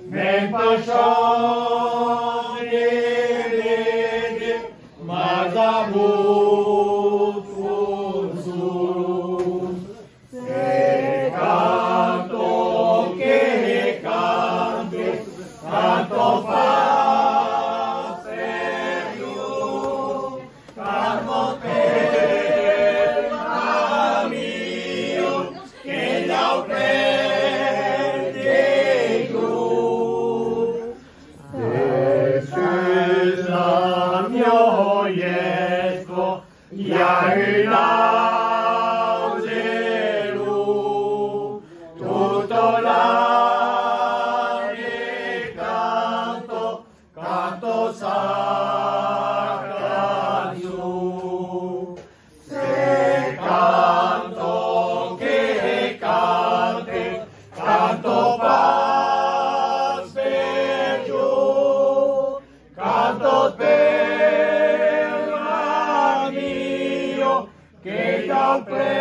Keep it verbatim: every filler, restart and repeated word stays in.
Mentre ciò ne vede, mas amor su. Se canto che canto, canto fa per Dio, canto per l'amico che l'ha preso. Se scusa mio Jesco, i a un angelo, tutto l'anno canto, canto sa canzone. Se canto che cante, canto per Dio, canto per l'amico che l'ha preso.